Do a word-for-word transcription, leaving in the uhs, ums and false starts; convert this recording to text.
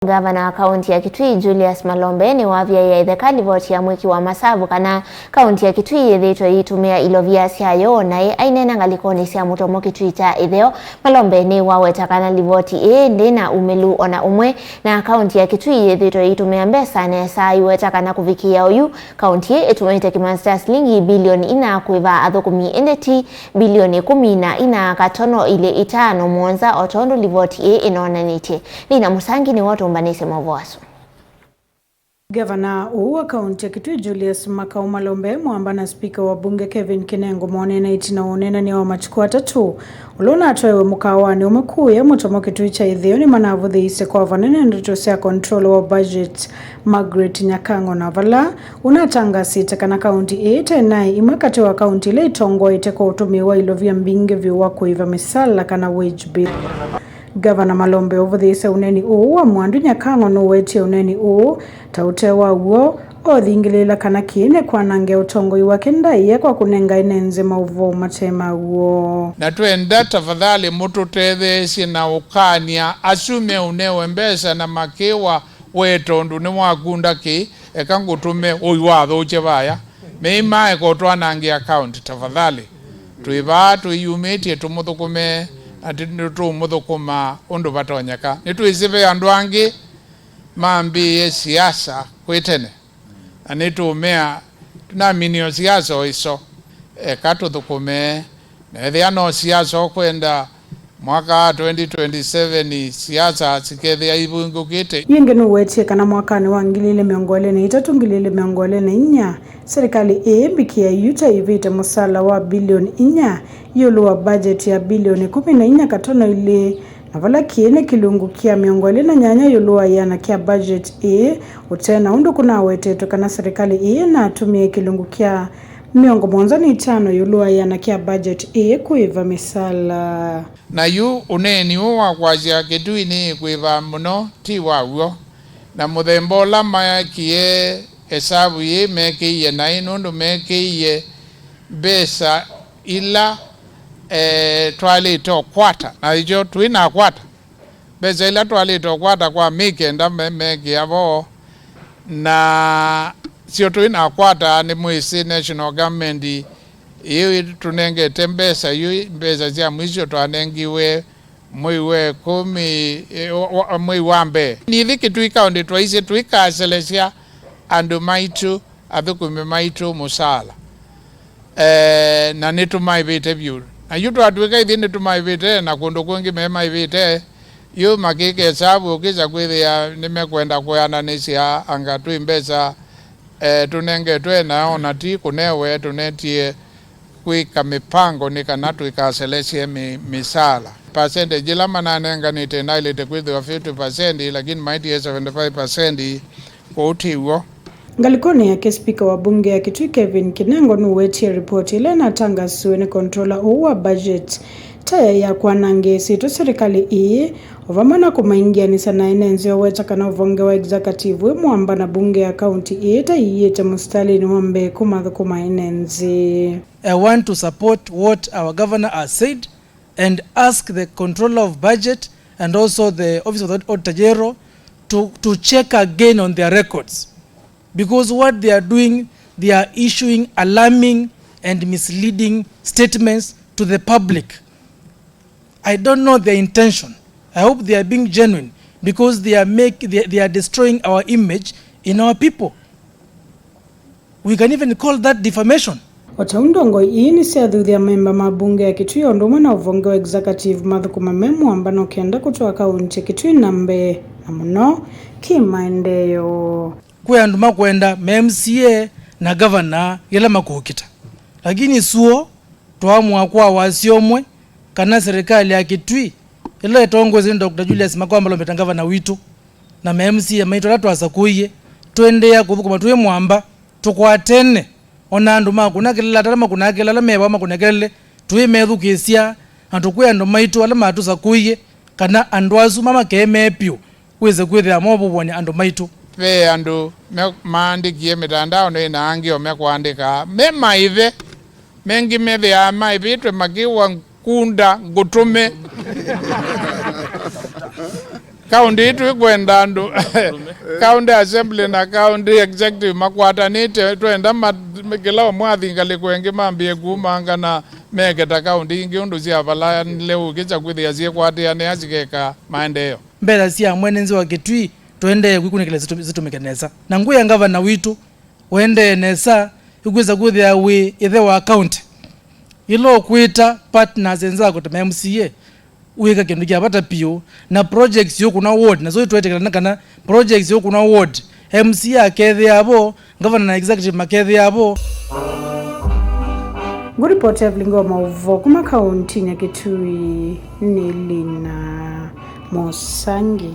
Ngavana wa kaunti ya Kitui, Julius Malombe, nĩwavyaĩe ĩtheka livoti ya mwĩki wa masavu kana kaunti ya Kitui yĩthĩĩtwe ĩitũmĩa ilovia syayo, o naĩ aineena ngalĩkonĩ sya mũtomo Kitui kya ĩtheo. Malombe nĩwaweta kana livoti ĩĩ ndĩ na umĩlu o na ũmwe, na kaunti ya Kitui yĩthĩĩtwe ĩitũmĩa mbesa nesa. Aiweta kana kũvikĩĩa oyu, kaunti ĩĩ ĩtũmĩĩte kĩmanzi kya silingi bilioni inya kũĩva athũkũmi, ĩndĩ ti bilioni ĩkũmi na inya katono ilĩ itano mũonza, o tondũ livoti ĩĩ ĩnonanĩtye. Lina Mũsangi nĩwe ũtũmbanĩsye maũvoo asu. Ngavana ũũ wa kaunti ya Kitui, Julius Makau Malombe, mwamba na spika wa bunge Kevin Kinengo, monene ĩtina wa ũneenany'a wa matukũ atatũ ũla ũnatwaĩwe mũkaawanĩ ũmwe kũya mũtomo Kitui kya ĩtheo, nĩmanavũthĩĩisye kwa vanene ndeto sya controller wa budget, Margaret Nyakang'o, na vala ũnatangasĩte kana kaunti ĩĩ te naĩ imwe katĩ wa kaunti ila itongoete kwa ũtũmĩi wa ilovia mbingĩ vyũ wa kũĩva mĩsala kana wage bill. Ngavana Malombe ũvũthĩĩsye ũneeni ũũ wa Mwandu Nyakang'o nũwetie ũneeni ũũ ta ũte wa w'o, othingĩlĩĩla kana kĩĩ nĩ kwanangĩa ũtongoi wake ndaĩa kwa kũnenga ene nzĩ maũvoo mate ma w'o. Na twenda tafadhali mũtũtetheesye na ũkany'a asu meũnewe mbesa na makĩwa, we tondũ nĩwakunda kĩĩ, eka ngũtũme ũi wathũkye vaya. Mĩima eka ũtwanangĩa account tafadhali. Twĩ vaa twĩyumĩtye tũmũthũkũme, na tĩ-, nĩtũũmũthũkũma ũndũ vatonyeka. Nĩtwĩsĩ ve andũ angĩ mambĩĩe siasa kwĩ tene, na nĩtũũmea tũnaminio siasa o iso. Eka tũthũkũme, na ethĩa no siasa ũkwenda, mwaka wa twenty twenty-seven siasa sikethĩa ivingũkĩte. Yĩngĩ nũwetie kana mwakanĩ wa ngili ilĩ mĩongo ĩlĩ na itatũ, ngili ilĩ mĩongo ĩlĩ na inya, serikali ĩĩ mbikĩa yu ta ĩvĩte mũsala wa bilioni inya ĩũlũ wa budget ya bilioni ĩkũmi na inya katono ilĩ, na vala kĩĩ nĩ kĩlungu kya mĩongo ĩlĩ na nyanya ĩũlũ wa ĩana kya budget ĩĩ, ũte na ũndũ kũnawetetwe kana serikali ĩĩ natũmĩe kĩlungu kya mĩongo mũonza na itano ĩũlũ wa ĩana kya budget ĩĩ kũĩva mĩsala. Na yu ũneeni ũũ wa kwasya Kitui nĩĩkwĩva mũno ti wa w'o, na mũthemba ũla maekie esavu yĩĩ mekĩie naĩ, nũndũ mekĩie mbesa ila, eh, twaĩlĩte ũkwata, na ĩkyo tũinakwata. Mbesa ila twaĩlĩte ũkwata kwa May kenda me-, mekĩa vo, na syo tũinakwata, nĩmwĩsĩ national government ĩĩ tũnengete mbesa yu, mbesa sya mwisho twanengiwe mwei wa ĩkũmi, eh, wa, wa, mwei wa mbee. Nĩthi Kitui County twaisye tũikaselesya andũ maitũ, athũkũmi maitũ mũsaala. Eh, na nĩtũmaĩvĩte vyũ. Na yu twatw'ĩka ithyĩ nĩtũmaĩvĩte, na kũndũ kũngĩ memaĩvĩte, yu makĩka esavu ũkĩsa kwĩthĩa nĩmekwenda kũyananĩsya anga twĩ mbesa, eh, tũnengetwe, na ona ti kũnewe, tũnetie kwĩka mĩpango nĩ kana tũikaselesye mĩ-, mĩsaala. Percentage ĩla mananenganĩte naĩlĩte kwĩthĩwa fifty percent, lakini maitie seventy-five percent, kũu ti w'o. Ngalĩkonĩ yake, spika wa bunge ya Kitui Kevin Kinengo nũwetie ripoti ĩla ĩnatangasiwe nĩ controller ũũ wa budget ta yaĩ ya kwanangĩa ĩsyĩtwa serikali ĩĩ, o vamwe na kũmaingĩanĩsya na ene nzĩ, oweta kana ũvonge wa executive wĩ mwamba na bunge ya kaunti ĩĩ ta iĩte mũsitalĩnĩ wa mbee kũmathũkũma ene nzĩ. I want to support what our governor has said and ask the controller of budget and also the office of the Auditor General to, to check again on their records, because what they are doing, they are issuing alarming and misleading statements to the public. I don't know their intention. I hope they are being genuine, because they are make, they, they are destroying our image in our people. We can even call that defamation. O ta ũu, ndongoi ii nĩsyathuthya amemba ma bunge ya Kitui o ũndũ ũmwe na ũvonge wa executive mathũkũma me mwamba no kenda kũtwaa kaunti ya Kitui na mbee, na mũno kĩmaendeeo. Kwĩ andũ makwenda ma M C A na gavana yĩla makũkita, lakini suo twaamũa kwa wasya ũmwe kana serikali ya Kitui ĩla ĩtongoesye nĩ Doctor Julius Makau Malombe ta ngavana witũ, na ma M C A maitũ ala twasakũie, tũendeea kũthũkũma twĩ mwamba, tũkwatene, o na andũ ma kũna kelele, ata ala makũnaa kelele, ala me vaa makũne kelele, tũimethukĩĩsya, na tũkwĩa andũ maitũ ala matũsakũie kana andũ asu mamakemee pyũ wĩse kwĩthĩa movũvw'a nĩ andũ maitũ. Ve andũ me-, maandĩkie mĩtandaonĩ na angĩ o mekwandĩka me maĩve, mengĩ methĩaa maĩvĩtwe makĩwa ngunda ngũtũme. Kaũntĩ ĩĩ twĩkwenda andũ, county assembly na county executive makwatanĩte, twenda ma-, kĩla ũmwe athi ngalĩko ĩngĩ mambĩe kumanga na meke ta kaũntĩ ingĩ ũndũ sya vala lĩu ũkĩkya kwĩthĩa syĩkwatĩanĩa sikeka maendeeo. Mbesa sya mwene nzĩ wa Kitui tũendee kwĩkunĩkĩla sitũ-, sitũmĩke nesa. Na ngwĩa ngavana witũ, ũendee nesa, ĩkwĩsa kwĩthĩa wĩ ĩthe wa county. Ĩla ũkwĩta partners enzako ta ma M C A, wĩka kĩndũ kya vata piũ, na projects yũkũna ward, na so twetĩkĩlana kana projects yũkũna ward, M C A akethĩa vo, governor na executive makethĩa vo. Ngũripoti ya vilingi wa maũvoo kuma kaũntinĩ ya Kitui nĩ Lina Mũsangi.